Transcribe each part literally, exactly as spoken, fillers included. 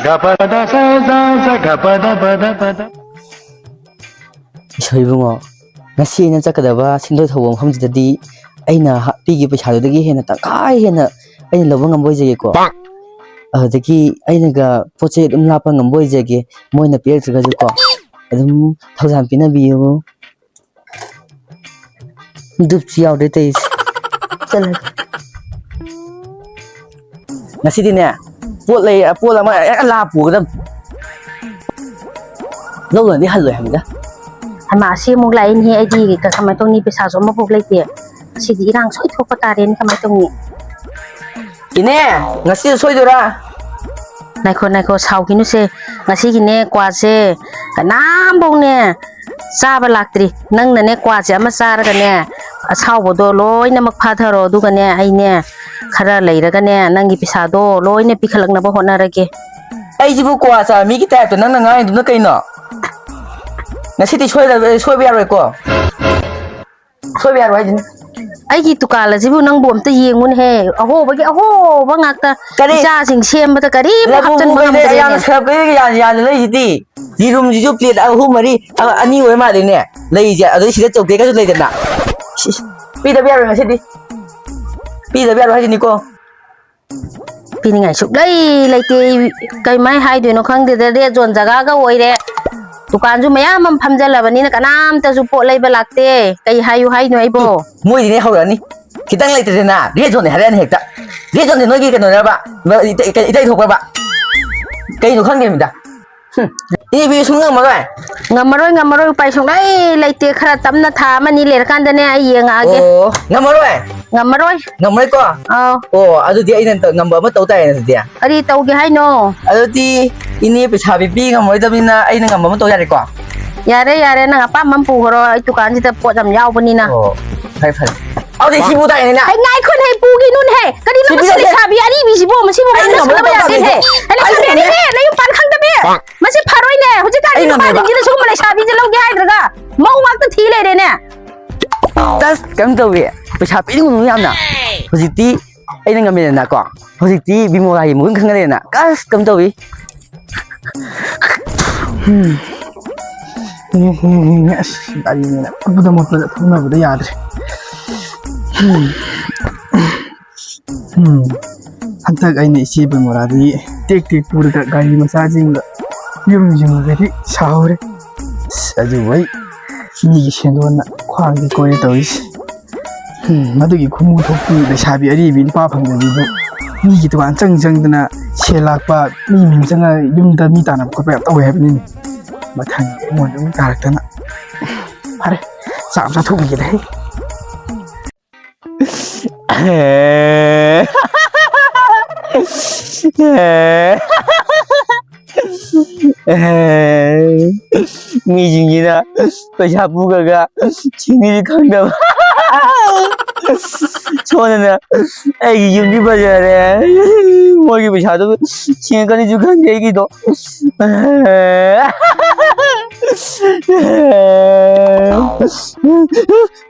Gapada sa sa sa gapada pada pada. ꯏꯁꯣꯏ ꯏꯕꯨꯡꯉꯣ, ꯉꯁꯤ ꯑꯩꯅ ꯆꯠꯀꯗꯕ ꯁꯦꯟꯗꯣꯏ ꯊꯧꯕ ꯃꯐꯝꯁꯤꯗꯗꯤ ꯑꯩꯅ ꯍꯥ-, ꯄꯤꯈꯤꯕ ꯄꯩꯁꯥꯗꯨꯗꯒꯤ ꯍꯦꯟꯅ ꯇꯪꯈꯥꯏ ꯍꯦꯟꯅ ꯑꯩꯅ ꯂꯧꯕ ꯉꯝꯕ ꯑꯣꯏꯖꯒꯦꯀꯣ꯫ ꯑꯗꯨꯗꯒꯤ ꯑꯩꯅꯒ ꯄꯣꯠ ꯆꯩ ꯑꯗꯨꯝ ꯂꯥꯞꯄ ꯉꯝꯕ ꯑꯣꯏꯖꯒꯦ, ꯃꯣꯏꯅ ꯄꯤꯔꯛꯇ꯭ꯔꯒꯁꯨꯀꯣ꯫ ꯑꯗꯨꯝ ꯊꯧꯖꯥꯜ ꯄꯤꯅꯕꯤꯌꯨ꯫ ꯗꯨꯞꯁꯨ ꯌꯥꯎꯗ꯭ꯔꯦ ꯇꯧꯔꯤꯁꯦ꯫ ꯆꯠꯂꯒꯦ꯫ ꯉꯁꯤꯗꯤꯅꯦ, ꯄꯣꯠ ꯂꯩ, ꯄꯣꯠ ꯑꯃ ꯍꯦꯛ ꯂꯥꯛ ꯄꯨꯒꯗꯕ꯫ ꯂꯧꯗꯅꯗꯤ ꯍꯜꯂꯣꯏ ꯍꯥꯏꯕꯅꯤꯗ꯫ ꯍꯩꯃꯥ, ꯑꯁꯤ ꯑꯃꯨꯛ ꯂꯥꯛꯏꯅꯦꯍꯦ꯫ ꯑꯩꯗꯤ ꯀ-, ꯀꯃꯥꯏꯅ ꯇꯧꯅꯤ? ꯄꯩꯁꯥꯁꯨ ꯑꯃꯐꯥꯎ ꯂꯩꯇꯦ꯫ ꯑꯁꯤꯗꯤ ꯏꯔꯥꯡ ꯁꯣꯏ ꯊꯣꯛꯄ ꯇꯥꯔꯦꯅꯦ꯫ ꯀꯃꯥꯏꯅ ꯇꯧꯅꯤ? ꯏꯅꯦ, ꯉꯁꯤ ꯁꯣꯏꯗꯣꯏꯔꯥ? ꯉꯥꯏꯈꯣ, ꯉꯥꯏꯈꯣ, ꯁꯥꯎꯈꯤꯅꯨꯁꯦ꯫ ꯉꯁꯤꯒꯤꯅꯦ, ꯀ꯭ꯋꯥꯁꯦ ꯀꯅꯥꯝꯐꯧꯅꯦ ꯆꯥꯕ ꯂꯥꯛꯇ꯭ꯔꯤ꯫ ꯅꯪꯅꯅꯦ, ꯀ꯭ꯋꯥꯁꯦ ꯑꯃ ꯆꯥꯔꯒꯅꯦ, ꯑꯁꯥꯎꯕꯗꯣ ꯂꯣꯏꯅꯃꯛ ꯐꯥꯊꯔꯣ, ꯑꯗꯨꯒꯅꯦ, ꯑꯩꯅꯦ, ꯈꯔ ꯂꯩꯔꯒꯅꯦ, ꯅꯪꯒꯤ ꯄꯩꯁꯥꯗꯣ ꯂꯣꯏꯅ ꯄꯤꯈꯠꯂꯛꯅꯕ ꯍꯣꯠꯅꯔꯒꯦ꯫ ꯑꯩꯁꯤꯕꯨ ꯀ꯭ꯋꯥ ꯆꯥꯕ ꯃꯤꯒꯤ ꯇꯥꯏꯞꯇ ꯅꯪꯅ ꯉꯥꯡꯉꯤꯗꯨꯅ ꯀꯩꯅꯣ? ꯉꯁꯤꯗꯤ ꯁꯣꯏꯗ-, ꯁꯣꯏꯕ ꯌꯥꯔꯣꯏꯀꯣ꯫ ꯁꯣꯏꯕ ꯌꯥꯔꯣꯏ ꯍꯥꯏꯁꯤꯅꯤ꯫ ꯑꯩꯒꯤ ꯗꯨꯀꯥꯟ ꯑꯁꯤꯕꯨ ꯅꯪꯕꯨ ꯑꯝꯇ ꯌꯦꯡꯉꯨꯅꯦꯍꯦ꯫ ꯑꯍꯣꯕꯒꯤ ꯑꯍꯣꯕ ꯉꯥꯛꯇ꯫ ꯀꯔꯤ? ꯏꯆꯥꯁꯤꯡ ꯁꯦꯝꯕꯗ ꯀꯔꯤꯝ ꯂꯕꯨ ꯍꯥꯞꯆꯤꯟꯕ ꯀꯩꯗ ꯉꯝꯗ꯭ꯔꯦꯅꯦ꯫ ꯌꯥꯝꯅ ꯁꯔꯞ ꯀꯩꯗ ꯌꯥꯟ-, ꯌꯥꯟ ꯂꯩꯁꯤꯗꯤ꯫ ꯌꯦꯔꯨꯝꯁꯤꯁꯨ ꯄ꯭ꯂꯦꯠ ꯑꯍꯨꯝ ꯃꯔꯤ, ꯑ-, ꯑꯅꯤ ꯑꯣꯏ ꯃꯥꯜꯂꯦꯅꯦ ꯂꯩꯁꯦ꯫ ꯑꯗꯩ ꯁꯤꯗ ꯆꯧꯀ꯭ꯔꯤꯒꯁꯨ ꯂꯩꯗꯅ꯫ ꯁꯤ, ꯄꯤꯗꯕ ꯌꯥꯔꯣꯏ ꯉꯁꯤꯗꯤ꯫ ꯄꯤꯗꯕ ꯌꯥꯔꯣꯏ ꯍꯥꯏꯁꯤꯅꯤꯀꯣ꯫ ꯄꯤꯅꯤꯡꯉꯥꯏ ꯁꯨꯛꯂꯩ ꯂꯩꯇꯦ꯫ ꯑꯩ ꯀꯩꯃꯥꯏ ꯍꯥꯏꯗꯣꯏꯅꯣ ꯈꯪꯗꯦꯗ, ꯔꯦꯗ ꯖꯣꯟ ꯖꯒꯥꯒ ꯑꯣꯏꯔꯦ꯫ ꯗꯨꯀꯥꯟꯁꯨ ꯃꯌꯥꯝ ꯑꯃ ꯐꯝꯖꯜꯂꯕꯅꯤꯅ ꯀꯅꯥꯝꯇꯁꯨ ꯄꯣꯠ ꯂꯩꯕ ꯂꯥꯛꯇꯦ꯫ ꯀꯩ ꯍꯥꯏꯌꯨ ꯍꯥꯏꯅꯣ ꯑꯩꯕꯣ? ꯎꯝ, ꯃꯣꯏꯗꯤꯅꯦ ꯍꯧꯔꯛꯑꯅꯤ꯫ ꯈꯤꯇꯪ ꯂꯩꯇꯗꯅ ꯔꯦꯗ ꯖꯣꯟꯅꯦ ꯍꯥꯏꯔꯛꯑꯅꯤ ꯍꯦꯛꯇ꯫ ꯔꯦꯗ ꯖꯣꯟꯁꯦ ꯅꯣꯏꯒꯤ ꯀꯩꯅꯣꯅꯦꯕ? ꯏꯇꯩ, ꯏꯇꯩ, ꯏꯇꯩ ꯊꯣꯛꯄ꯭ꯔꯕ? ꯀꯩꯅꯣ ꯈꯪꯗꯦ ꯃꯤꯗ꯫ ꯍꯨꯝ꯫ ꯏꯅꯦ ꯏꯕꯤ ꯁꯨꯡ ꯉꯝꯃꯔꯣꯏ꯫ ꯉꯝꯃꯔꯣꯏ, ꯉꯝꯃꯔꯣꯏ, ꯎꯄꯥꯏ ꯁꯨꯡꯂꯩ ꯂꯩꯇꯦ꯫ ꯈꯔ ꯇꯞꯅ ꯊꯥ ꯑꯃꯅꯤ ꯂꯩꯔꯀꯥꯟꯗꯅꯦ ꯑꯩ ꯌꯦꯡꯉꯛꯑꯒꯦ꯫ ꯑꯣ, ꯉꯝꯃꯔꯣꯏ? ꯉꯝꯃꯔꯣꯏ꯫ ꯉꯝꯃꯔꯣꯏꯀꯣ? ꯑꯥꯎ꯫ ꯑꯣ, ꯑꯗꯨꯗꯤ ꯑꯩꯅ ꯇ-, ꯉꯝꯕ ꯑꯃ ꯇꯧ ꯇꯥꯔꯦꯅꯦ ꯑꯗꯨꯗꯤ꯫ ꯀꯔꯤ ꯇꯧꯒꯦ ꯍꯥꯏꯅꯣ? ꯑꯗꯨꯗꯤ ꯏꯅꯦ ꯄꯩꯁꯥ ꯄꯤꯕꯤ ꯉꯝꯃꯔꯣꯏꯗꯕꯅꯤꯅ ꯑꯩꯅ ꯉꯝꯕ ꯑꯃ ꯇꯧ ꯌꯥꯔꯦꯀꯣ? ꯌꯥꯔꯦ, ꯌꯥꯔꯦ, ꯅꯪ ꯑꯄꯥꯝꯕ ꯑꯃ ꯄꯨꯈ꯭ꯔꯣ, ꯑꯩ ꯗꯨꯀꯥꯟꯁꯤꯗ ꯄꯣꯠ ꯌꯥꯝ ꯌꯥꯎꯕꯅꯤꯅ꯫ ꯑꯣ, ꯐꯔꯦ, ꯐꯔꯦ꯫ ꯑꯗꯨꯗꯤ ꯁꯤꯕꯨ ꯇꯥꯏꯅꯦ꯫ ꯍꯩ, ꯉꯥꯏꯈꯣꯅꯦ, ꯄꯨꯈꯤꯅꯨꯅꯦꯍꯦ꯫ ꯀꯔꯤꯅꯣ ꯁꯤ ꯃꯁꯤ ꯄꯤꯔꯛꯑꯣ, ꯁꯦ꯫ ꯂꯩꯁꯥꯕꯤ ꯑꯔꯤꯕꯤꯁꯤꯕꯨ? ꯃꯁꯤꯕꯨ ꯑꯩ ꯉꯥꯡꯅ ꯉꯝꯃꯔꯣꯏ, ꯁꯛꯅꯕ ꯇꯧ ꯌꯥꯗꯦꯍꯦ꯫ ꯇꯥꯔꯒꯦ꯫ ꯑꯩ ꯂꯩꯁꯥꯕꯤ ꯉꯝꯃꯦ꯫ ꯑꯔꯤꯕꯤ, ꯅꯌꯨꯝ ꯄꯥꯟ ꯈꯪꯗꯕꯤ꯫ ꯃꯁꯤ ꯐꯔꯣꯏꯅꯦ꯫ ꯍꯧꯖꯤꯛꯀꯥꯟꯒꯤ ꯑꯩ ꯉꯝꯃꯦꯕ꯫ ꯅꯨꯄꯥꯁꯤꯡꯁꯤꯅ ꯁꯤꯒꯨꯝꯕ ꯂꯩꯁꯥꯕꯤꯁꯦ ꯂꯧꯒꯦ ꯍꯥꯏꯗ꯭ꯔꯒ ꯃꯧ ꯉꯥꯛꯇ ꯊꯤ ꯂꯩꯔꯦꯅꯦ꯫ ꯇꯁ, ꯀꯩꯝ ꯇꯧꯏ꯫ ꯄꯩꯁꯥ ꯄꯤꯅꯤꯡꯉꯨꯅꯨ ꯌꯥꯝꯅ꯫ ꯍꯧꯖꯤꯛꯇꯤ ꯑꯩꯅ ꯉꯝꯃꯦꯗꯅꯀꯣ꯫ ꯍꯧꯖꯤꯛꯇꯤ ꯕꯤꯃꯣꯂꯥꯒꯤ ꯃꯒꯨꯟ ꯈꯪꯅꯔꯦꯗꯅ꯫ ꯀꯁ, ꯀꯩꯝ ꯇꯧꯏ꯫ ꯎꯝ꯫ ꯑꯁ, ꯒꯥꯔꯤꯅꯦꯅ ꯐꯨꯕꯗ ꯃꯨꯠꯄꯗ ꯊꯧꯅꯕꯗ ꯌꯥꯗ꯭ꯔꯦ꯫ ꯎꯝ꯫ ꯎꯝ꯫ ꯍꯟꯗꯛ ꯑꯩꯅ ꯏꯆꯦ ꯕꯃꯣꯔꯥꯗꯒꯤ ꯇꯦꯛ ꯇꯦꯛ ꯄꯨꯔꯒ ꯒꯥꯔꯤ ꯃꯆꯥꯁꯤꯡꯗ ꯌꯨꯝ ꯌꯨꯝꯗꯗꯤ ꯁꯥꯍꯧꯔꯦ꯫ ꯑꯁ, ꯑꯗꯨꯕꯨ ꯑꯩ ꯃꯤꯒꯤ ꯁꯦꯟꯗꯣꯟꯅ ꯈ꯭ꯋꯥꯡꯁꯦ ꯀꯣꯏꯔꯦ ꯇꯧꯔꯤꯁꯦ꯫ ꯎꯝ, ꯃꯗꯨꯒꯤ ꯈꯨꯃꯨ ꯊꯣꯛꯄꯤ ꯂꯩꯁꯥꯕꯤ ꯑꯔꯤꯕꯤ ꯅꯨꯄꯥ ꯐꯪꯗꯕꯤꯗꯨ ꯃꯤꯒꯤ ꯗꯨꯀꯥꯟ ꯆꯪ ꯆꯪꯗꯅ ꯁꯦꯜ ꯂꯥꯛꯄ ꯃꯤ ꯃꯌꯨꯝ ꯆꯪꯉ ꯌꯨꯝꯗ ꯃꯤ ꯇꯥꯟꯅꯕ ꯈꯣꯠꯄ ꯌꯥꯝ ꯇꯧꯋꯦ ꯍꯥꯏꯕꯅꯤꯅꯦ꯫ ꯃꯊꯪ ꯑꯩꯉꯣꯟꯗ ꯑꯃꯨꯛ ꯇꯥꯔꯛꯇꯅ꯫ ꯐꯔꯦ, ꯆꯥꯛ ꯑꯃ ꯆꯥꯊꯣꯛꯈꯤꯒꯦꯗ꯫ ꯃꯤꯁꯤꯡꯁꯤꯅ ꯄꯩꯁꯥ ꯄꯨꯈ꯭ꯔꯒ ꯁꯤꯡꯅꯤꯁꯨ ꯈꯪꯗꯕ꯫ ꯁꯣꯝꯗꯅ ꯑꯩꯒꯤ ꯌꯨꯝꯗꯤ ꯐꯖꯔꯦ, ꯃꯣꯏꯒꯤ ꯄꯩꯁꯥꯗꯣ ꯁꯤꯡꯉꯛꯀꯅꯤꯁꯨ ꯈꯪꯗꯦ ꯑꯩꯒꯤꯗꯣ꯫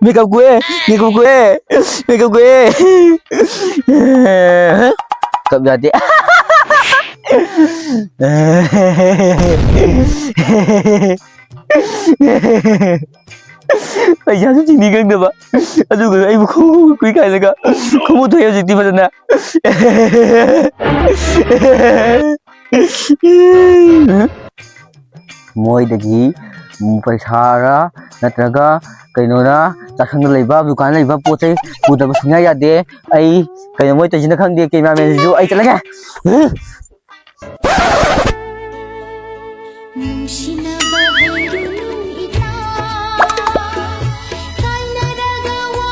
ꯃꯦꯀꯞ ꯀꯨꯏꯌꯦ, ꯃꯦꯀꯞ ꯀꯨꯏꯌꯦ, ꯃꯦꯀꯞ ꯀꯨꯏꯌꯦ꯫ ꯀꯞ ꯌꯥꯗꯦ꯫ ꯄꯩꯁꯥꯁꯨ ꯆꯤꯅꯤ ꯈꯪꯗꯕ, ꯑꯗꯨꯒ ꯑꯩꯕꯨ ꯈꯣꯡꯎꯞ ꯀꯨꯏ ꯀꯥꯏꯅꯒ ꯈꯣꯡꯎꯞ ꯊꯣꯛꯑꯦ ꯍꯧꯖꯤꯛꯇꯤ ꯐꯖꯅ꯫ ꯃꯣꯏꯗꯒꯤ ꯄꯩꯁꯥꯔ ꯅꯠꯇ꯭ꯔꯒ ꯀꯩꯅꯣꯔ, ꯆꯥꯛꯁꯪꯗ ꯂꯩꯕ, ꯗꯨꯀꯥꯟꯗ ꯂꯩꯕ ꯄꯣꯠ ꯆꯩ ꯄꯨꯗꯕ ꯁꯨꯡꯌꯥ ꯌꯥꯗꯦ꯫ ꯑꯩ ꯀꯩꯅꯣ ꯃꯣꯏ ꯇꯧꯔꯤꯁꯤꯅ ꯈꯪꯗꯦ, ꯀꯦꯃꯦꯔꯥꯃꯦꯟꯁꯤꯁꯨ ꯑꯩ ꯆꯠꯂꯒꯦ꯫ ꯅꯨꯡꯁꯤꯅꯕ ꯍꯩꯔꯨꯅꯨ ꯏꯇꯥ, ꯀꯥꯏꯅꯔꯒ ꯋꯥ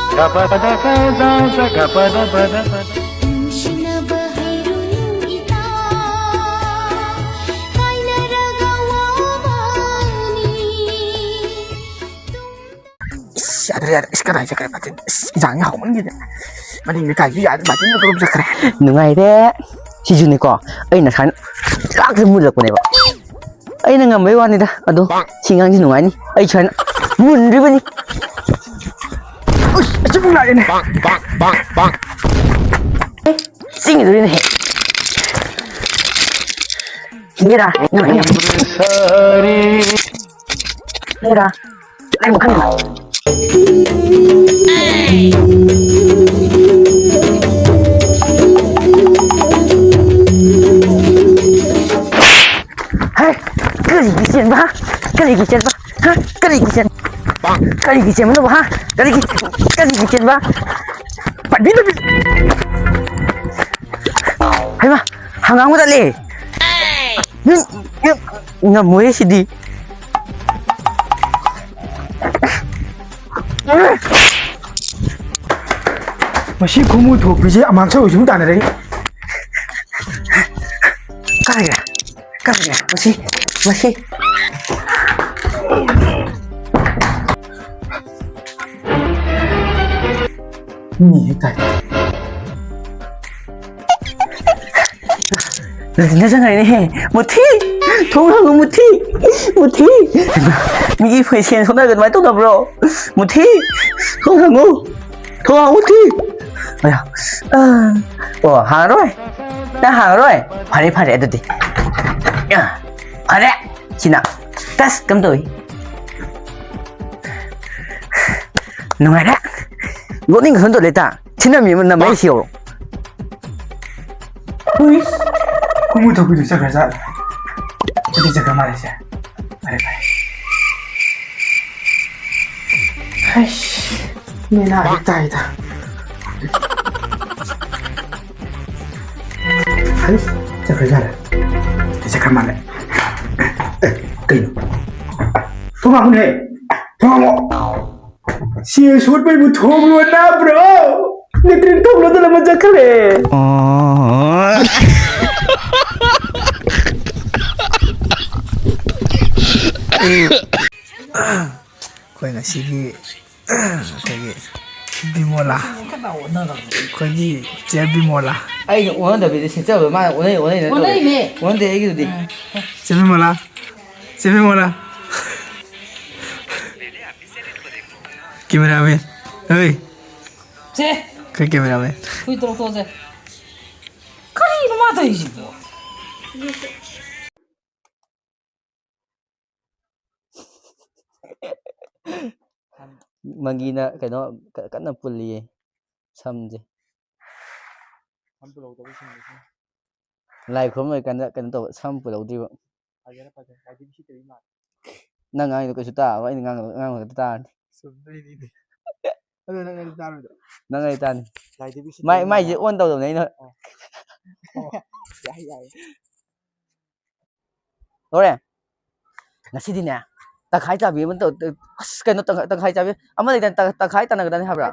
ꯅꯨꯡꯁꯤꯅꯕ ꯍꯩꯔꯨꯅꯨ ꯏꯇꯥ, ꯀꯥꯏꯅꯔꯒ ꯋꯥꯕꯅꯤ꯫ ꯏꯁ, ꯌꯥꯗ꯭ꯔꯦ, ꯌꯥꯗ꯭ꯔꯦ꯫ ꯏꯁ, ꯀꯗꯥꯏ ꯆꯠꯈ꯭ꯔꯦ ꯃꯆꯤꯟ? ꯏꯁ, ꯏꯟꯖꯥꯡꯁꯦ ꯍꯥꯎꯃꯟꯈꯤꯗꯅ꯫ ꯃꯅꯤꯡ ꯂꯩꯀꯥꯏꯁꯨ ꯌꯥꯗ꯭ꯔꯦ, ꯃꯆꯤꯟ ꯀꯔꯣꯝ ꯆꯠꯈ꯭ꯔꯦ꯫ ꯅꯨꯡꯉꯥꯏꯔꯦ꯫ ꯁꯤꯁꯨꯅꯦꯀꯣ, ꯑꯩꯅ ꯁꯨꯃꯥꯏꯅ ꯂꯥꯛꯇ ꯃꯨꯜꯂꯛꯄꯅꯦꯕ꯫ ꯑꯩꯅ ꯉꯝꯕꯩ ꯋꯥꯅꯤꯗ꯫ ꯑꯗꯣ ꯁꯤ ꯉꯥꯡꯁꯤ ꯅꯨꯡꯉꯥꯏꯅꯤ꯫ ꯑꯩ ꯁꯨꯃꯥꯏꯅ ꯃꯨꯟꯗ꯭ꯔꯤꯕꯅꯤ꯫ ꯎꯁ, ꯑꯆꯨꯝ ꯂꯥꯛꯑꯦꯅꯦ꯫ ꯆꯤꯡꯗꯣꯔꯤꯅꯦꯍꯦ꯫ ꯁꯤꯔꯥ, ꯅꯪ ꯑꯩꯅ ꯁꯤꯔꯥ, ꯑꯩ ꯃꯈꯜ ꯑꯃ꯫ ꯍꯦ, ꯀꯔꯤꯒꯤ ꯆꯦꯟꯕ? ꯀꯔꯤꯒꯤ ꯆꯦꯟꯕ? ꯍꯥ? ꯀꯔꯤꯒꯤ ꯆꯦꯟ-, ꯀꯔꯤꯒꯤ ꯆꯦꯟꯕꯅꯣꯕ, ꯍꯥ? ꯀꯔꯤꯒꯤ, ꯀꯔꯤꯒꯤ ꯆꯦꯟꯕ? ꯄꯥꯟꯕꯤ, ꯄꯥꯟꯕꯤ꯫ ꯍꯩꯃꯥ, ꯍꯪꯒꯥꯝꯒ ꯇꯠꯂꯦ꯫ ꯎꯝ, ꯎꯝ, ꯉꯝꯃꯣꯏꯌꯦ ꯁꯤꯗꯤ꯫ ꯃꯁꯤ ꯈꯨꯃꯨ ꯊꯣꯛꯄꯤꯁꯦ ꯑꯃꯥꯡꯁ ꯑꯣꯏꯁꯨ ꯇꯥꯟꯅꯔꯛꯏ꯫ ꯀꯥꯏꯔꯦ? ꯀꯥꯏꯔꯦ? ꯃꯁꯤ, ꯃꯁꯤ꯫ ꯃꯤ ꯍꯦꯛ ꯇꯥꯏ꯫ ꯂꯥꯏꯖꯤꯡꯗ ꯆꯪꯈ꯭ꯔꯦꯅꯦꯍꯦ꯫ ꯃꯨꯊꯤ! ꯊꯣꯡ ꯍꯥꯡꯉꯨ, ꯃꯨꯊꯤ! ꯃꯨꯊꯤ! ꯃꯤꯒꯤ ꯐꯩ ꯁꯦꯟ ꯁꯣꯛꯅꯔꯒ ꯑꯗꯨꯃꯥꯏꯅ ꯇꯧꯅꯕ꯭ꯔꯣ? ꯃꯨꯊꯤ! ꯊꯣꯡ ꯍꯥꯡꯉꯨ! ꯊꯣꯡ ꯍꯥꯡꯉꯨ, ꯃꯨꯊꯤ! ꯑꯌꯥ꯫ ꯑꯥ꯫ ꯑꯣ, ꯍꯥꯡꯉꯔꯣꯏ? ꯅꯪ ꯍꯥꯡꯉꯔꯣꯏ? ꯐꯔꯦ, ꯐꯔꯦ ꯑꯗꯨꯗꯤ꯫ ꯑꯥ, ꯐꯔꯦ꯫ ꯁꯤꯅ꯫ ꯇꯁ! ꯀꯝ ꯇꯧꯏ? ꯅꯨꯡꯉꯥꯏꯔꯦ꯫ ꯅꯣꯛꯅꯤꯡ ꯈꯟꯗꯣꯛꯂꯦ ꯇ꯫ ꯊꯤꯅꯝꯃꯤ ꯑꯃ ꯅꯝꯃꯛꯏꯁꯤ ꯌꯦꯡꯉꯣ꯫ ꯍꯨꯏꯁ꯫ ꯈꯨꯃꯨ ꯊꯣꯛꯄꯤꯗꯨ ꯆꯠꯈ꯭ꯔ ꯖꯥꯠꯂ? ꯑꯗꯨꯗꯤ ꯆꯠꯈ꯭ꯔ ꯃꯥꯜꯂꯦ ꯁꯦ꯫ ꯐꯔꯦ, ꯐꯔꯦ꯫ ꯍꯩꯁ, ꯃꯦꯅꯥꯗꯤ ꯇꯥꯏꯗ꯫ ꯍꯩꯁ, ꯆꯠꯈ꯭ꯔ ꯖꯥꯠꯂ? ꯆꯠꯈ꯭ꯔ ꯃꯥꯜꯂꯦ꯫ ꯑꯦ, ꯀꯩꯅꯣ? ꯊꯣꯡ ꯍꯥꯡꯉꯨꯅꯦ꯫ ꯊꯣꯡ ꯍꯥꯡꯉꯣ꯫ ꯁꯤ ꯁꯣꯠꯄꯩꯕꯨ ꯊꯣꯡ ꯂꯣꯟꯅꯕ꯭ꯔꯣ? ꯅꯠꯇ꯭ꯔꯗꯤ ꯊꯣꯡ ꯂꯣꯟꯗꯅ ꯑꯃ ꯆꯠꯈ꯭ꯔꯦ꯫ ꯑꯩꯈꯣꯏ ꯉꯁꯤꯒꯤ, ꯑꯩꯈꯣꯏꯒꯤ ꯕꯤꯃꯣꯂꯥ, ꯑꯩꯈꯣꯏꯒꯤ ꯆꯦ ꯕꯤꯃꯣꯂꯥ꯫ ꯑꯩꯅ ꯑꯣꯟꯅꯗꯕꯤꯗ ꯁꯦꯠꯆꯕ, ꯃꯥꯅ ꯑꯣꯟꯅꯩ, ꯑꯣꯟꯅꯩꯅ ꯇꯧꯋꯦ꯫ ꯑꯣꯟꯅꯩꯅꯦ꯫ ꯑꯣꯟꯅꯗꯦ ꯑꯩꯒꯤꯗꯨꯗꯤ꯫ ꯆꯦ ꯕꯤꯃꯣꯂꯥ, ꯆꯦ ꯕꯤꯃꯣꯂꯥ꯫ ꯀꯦꯃꯦꯔꯥꯃꯦꯟ꯫ ꯍꯣꯏ꯫ ꯁꯦ꯫ ꯑꯩꯈꯣꯏ ꯀꯦꯃꯦꯔꯥꯃꯦꯟ꯫ ꯍꯨꯏ ꯇꯣꯔꯣꯛꯇꯣꯁꯦ꯫ ꯀꯔꯤꯅꯣ ꯃꯥ ꯇꯧꯔꯤꯁꯤꯕꯣ? ꯃꯪꯒꯤꯅ ꯀꯩꯅꯣ ꯀ-, ꯀꯟꯅ ꯄꯨꯜꯂꯤꯌꯦ ꯁꯝꯁꯦ꯫ ꯁꯝ ꯄꯨꯜꯍꯧꯗꯕ ꯁꯤꯡꯗꯨꯁꯨ꯫ ꯂꯥꯏ ꯈꯨꯔꯨꯝ ꯂꯣꯏꯀꯥꯟꯗ ꯀꯩꯅꯣ ꯇꯧꯕ, ꯁꯝ ꯄꯨꯜꯍꯧꯗ꯭ꯔꯤꯕ꯫ ꯐꯖꯔꯦ, ꯐꯖꯔꯦ꯫ ꯂꯥꯏꯗꯤ ꯎꯁꯤꯠꯇꯕꯤ ꯃꯥꯜꯂꯦ꯫ ꯅꯪ ꯉꯥꯡꯉꯤꯗꯣ ꯀꯩꯁꯨ ꯇꯥꯔꯣꯏ, ꯑꯩꯅ ꯉꯥꯡꯉꯤꯗꯣ, ꯉꯥꯡꯕ ꯈꯛꯇ ꯇꯥꯔꯅꯤ꯫ ꯆꯨꯝꯗꯣꯏꯅꯤꯅꯦ꯫ ꯑꯗꯣ ꯅꯪ ꯑꯩꯗꯤ ꯇꯥꯔꯣꯏꯗ꯭ꯔꯣ? ꯅꯪ ꯑꯩ ꯇꯥꯅꯤ꯫ ꯂꯥꯏꯗꯤ ꯎꯁꯤꯠꯇꯕꯤ ꯃꯥꯏ, ꯃꯥꯏꯁꯦ ꯃꯥꯜꯂꯦ꯫ On ꯇꯧꯗꯕꯅꯦ ꯑꯩꯅ꯫ ꯑꯣ꯫ ꯑꯣ꯫ ꯌꯥꯏ, ꯌꯥꯏ꯫ ꯂꯣꯏꯔꯦ꯫ ꯉꯁꯤꯗꯤꯅꯦ, ꯇꯪꯈꯥꯏ ꯆꯥꯕꯤ ꯑꯃ ꯇꯧ-, ꯑꯁ, ꯀꯩꯅꯣ, ꯇꯪꯈꯥꯏ, ꯇꯪꯈꯥꯏ ꯆꯥꯕꯤ ꯑꯃ ꯂꯩꯗꯅ, ꯇꯪ-, ꯇꯪꯈꯥꯏ ꯇꯥꯟꯅꯒꯗꯕꯅꯤ ꯍꯥꯏꯕ꯭ꯔꯥ?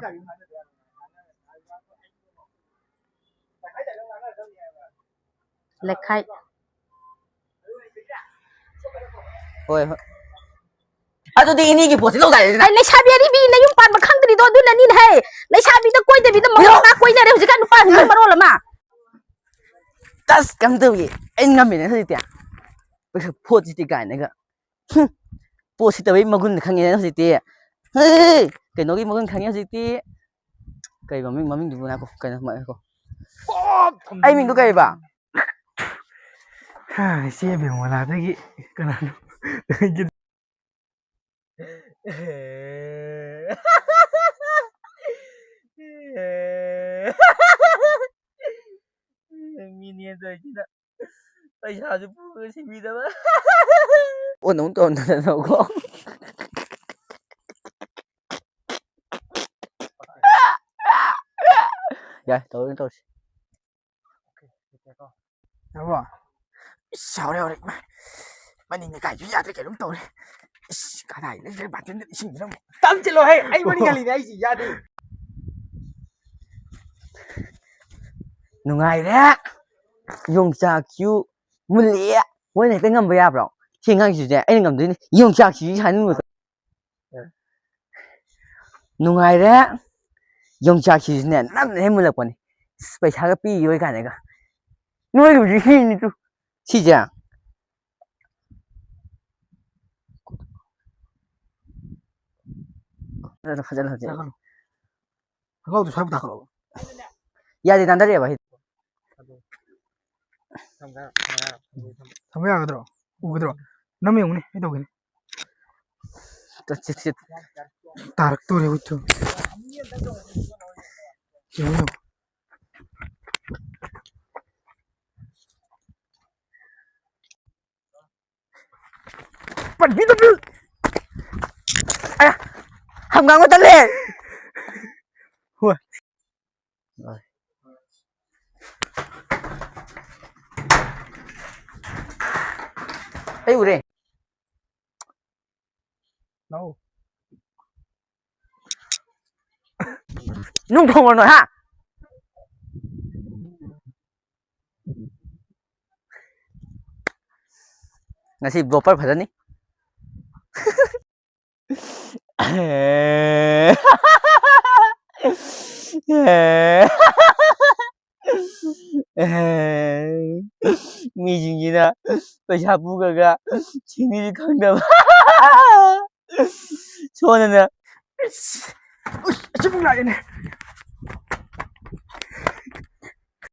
ꯂꯩꯈꯥꯏ꯫ ꯍꯣꯏ, ꯍꯣꯏ꯫ ꯑꯗꯨꯗꯤ ꯏꯅꯦꯒꯤ ꯄꯣꯠꯁꯤ ꯂꯧ ꯇꯥꯔꯦꯗꯅ꯫ ꯑꯩ ꯂꯩꯁꯥꯕꯤ ꯑꯔꯤꯕꯤ ꯅꯌꯨꯝ ꯄꯥꯟꯕ ꯈꯪꯗ꯭ꯔꯤꯗꯣ ꯑꯗꯨꯅꯅꯤꯅꯦꯍꯦ꯫ ꯂꯩꯁꯥꯕꯤꯗ ꯀꯣꯏꯗꯕꯤꯗ ꯃꯧ ꯀꯩꯅꯣ? ꯉꯥꯛ ꯀꯣꯏꯅꯔꯦ ꯍꯧꯖꯤꯛꯀꯥꯟ ꯅꯨꯄꯥꯁꯤꯡꯅ ꯃꯔꯣꯜ ꯑꯃ꯫ ꯇꯁ! ꯀꯩꯝ ꯇꯧꯏ꯫ ꯑꯩ ꯉꯝꯃꯦꯅꯦ ꯍꯧꯖꯤꯛꯇꯤ꯫ ꯄꯩꯁꯥ ꯄꯣꯠꯁꯤꯗꯤ ꯀꯥꯏꯅꯒ꯫ ꯍꯨꯝ꯫ ꯄꯣꯠ ꯁꯤꯠꯇꯕꯩ ꯃꯒꯨꯟ ꯈꯪꯉꯦꯅꯦ ꯍꯧꯖꯤꯛꯇꯤ꯫ ꯍꯦ! ꯀꯩꯅꯣꯒꯤ ꯃꯒꯨꯟ ꯈꯪꯉꯦ ꯍꯧꯖꯤꯛꯇꯤ꯫ ꯀꯩ ꯃꯃꯤꯡ, ꯃꯃꯤꯡꯗꯨꯕꯨ ꯉꯥꯏꯈꯣ, ꯀꯩꯅꯣ, ꯉꯥꯏꯈꯣ꯫ ꯑꯩ ꯃꯤꯡꯗꯣ ꯀꯩꯕ? ꯍꯥ, ꯏꯆꯦ ꯕꯦꯃꯣꯂꯥꯗꯒꯤ ꯀꯅꯥꯅꯣ? ꯃꯤꯅꯦ ꯇꯧꯔꯤꯁꯤꯅ꯫ ꯄꯩꯁꯥꯁꯨ ꯄꯨꯔꯒ ꯁꯤꯕꯤꯗꯕ꯫ ꯑꯣꯟ ꯑꯃꯨꯛ ꯇꯧꯔꯝꯗꯅꯀꯣ꯫ ꯌꯥꯏ, ꯇꯧꯔꯁꯤ, ꯇꯧꯔꯁꯤ꯫ ꯌꯥꯔꯕꯣ? ꯏꯁ, ꯍꯧꯔꯦ, ꯍꯧꯔꯦ꯫ ꯏꯃꯥ, ꯃꯅꯤꯡ ꯂꯩꯀꯥꯏꯁꯨ ꯌꯥꯗ꯭ꯔꯦ, ꯀꯩꯅꯣꯝ ꯇꯧꯔꯦ꯫ ꯏꯁ, ꯀꯗꯥꯏ ꯂꯩꯈ꯭ꯔꯦ ꯕꯥꯔꯇꯤꯟꯗ ꯏꯁꯤꯡꯗꯨꯅ ꯑꯃꯨꯛ? ꯇꯞ ꯆꯦꯜꯂꯣ ꯍꯦ, ꯑꯩ ꯃꯅꯤꯡ ꯍꯜꯂꯤꯅꯦ, ꯑꯩꯁꯤ ꯌꯥꯗꯦ꯫ ꯅꯨꯡꯉꯥꯏꯔꯦ꯫ ꯌꯣꯡꯆꯥꯛꯁꯨ ꯃꯨꯜꯂꯛꯑꯦ꯫ ꯃꯣꯏꯅ ꯍꯦꯛꯇ ꯉꯝꯕ ꯌꯥꯕ꯭ꯔꯣ? ꯁꯤ ꯑꯉꯥꯡꯁꯤꯁꯨꯅꯦ, ꯑꯩꯅ ꯉꯝꯗꯣꯏꯅꯤ꯫ ꯌꯣꯡꯆꯥꯛꯁꯤꯁꯨ ꯁꯥꯟꯅꯅꯤꯡꯕ꯫ ꯅꯨꯡꯉꯥꯏꯔꯦ꯫ ꯌꯣꯡꯆꯥꯛꯁꯤꯁꯨꯅꯦ, ꯅꯝꯅ ꯍꯦꯛ ꯃꯨꯜꯂꯛꯄꯅꯤ꯫ ꯑꯁ, ꯄꯩꯁꯥꯒ ꯄꯤꯈꯤꯔꯣꯏ ꯀꯥꯏꯅꯒ꯫ ꯅꯣꯏꯒꯤꯕꯨꯗꯤ ꯁꯤꯅꯤ ꯇꯨ꯫ ꯁꯤꯁꯦ꯫ ꯐꯖꯅ, ꯐꯖꯅ, ꯐꯖꯅ꯫ ꯈꯪꯍꯧꯗ ꯁ꯭ꯋꯥꯏꯕꯨ ꯇꯥꯈꯠꯂꯛꯑꯣ꯫ ꯌꯥꯗꯦ, ꯇꯥꯟꯊꯔꯛꯑꯦꯕ ꯁꯤ꯫ ꯊꯝꯕ ꯌꯥꯒꯗ꯭ꯔꯣ? ꯎꯒꯗ꯭ꯔꯣ? ꯅꯝ ꯌꯦꯡꯉꯨꯅꯦ, ꯑꯩ ꯇꯧꯒꯦꯅꯦ꯫ ꯆꯠ, ꯆꯠ, ꯆꯠ꯫ ꯇꯥꯔꯛꯇꯣꯔꯦ ꯍꯧꯖꯤꯛꯇꯣ꯫ ꯌꯦꯡꯉꯨ, ꯌꯦꯡꯉꯨ꯫ ꯄꯟꯕꯤꯗꯕꯤ꯫ ꯑꯌꯥ! ꯍꯪꯒꯥꯝꯒ ꯇꯜꯂꯦ꯫ ꯍꯣꯏ꯫ ꯑꯩ ꯎꯔꯦ꯫ ꯂꯥꯛꯑꯣ꯫ ꯅꯨꯡ ꯊꯣꯡꯉꯨꯔꯅꯨ, ꯍꯥ? ꯉꯁꯤ bloopers ꯐꯖꯅꯤ꯫ ꯃꯤꯁꯤꯡꯁꯤꯅ ꯄꯩꯁꯥ ꯄꯨꯈ꯭ꯔꯒ ꯁꯤꯡꯅꯤꯁꯨ ꯈꯪꯗꯕ꯫ ꯁꯣꯝꯗꯅ꯫ ꯎꯁ, ꯑꯁꯨꯝ ꯂꯥꯛꯑꯦꯅꯦ꯫